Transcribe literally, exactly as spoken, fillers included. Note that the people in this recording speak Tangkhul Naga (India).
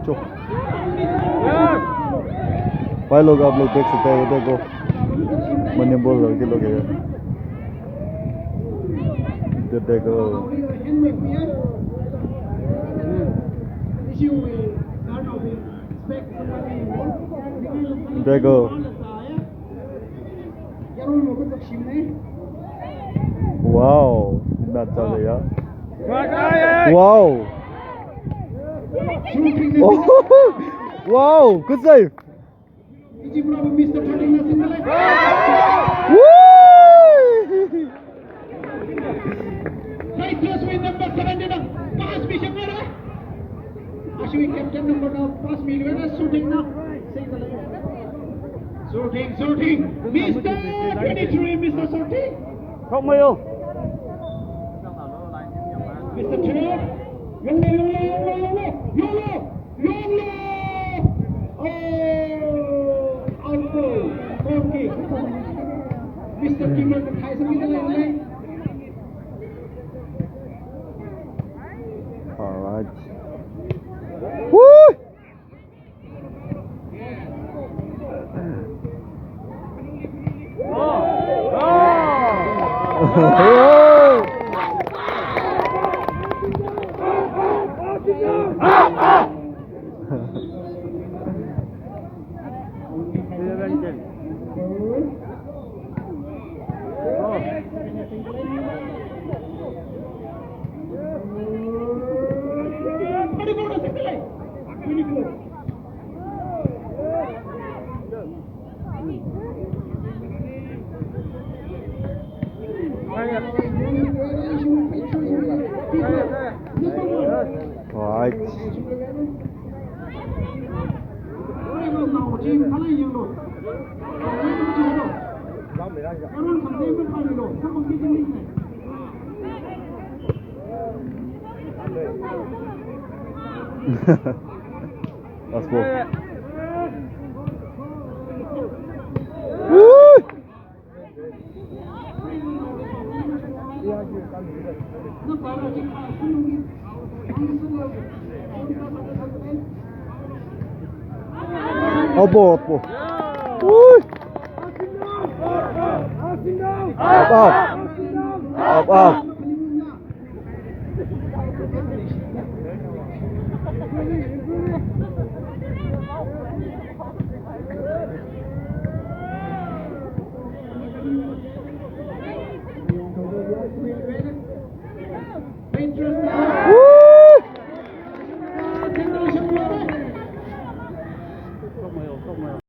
Cho. Pai lo gap lo tek se tek tek ko. Mane ball lo ki lo ke. Tek tek ko. Tek ko. Wow, ina chale ya. Wow. Wow, good save. Woo! Right, just win number seventeen. Pass mission. Ashui captain number nine, pass miluina, shooting na. Shooting, shooting. Mister twenty-three, Mister Shooting. Thokmayo. Mister Three. Yolo, yolo, yolo, yolo, yolo. Yolo. Oh, out goal. Goal kick. Mister Kimmer, kathai sami dalei. All right. Woo! Right. Last ball. Woo! Up, up, up. Woo! Up, up. Up, up.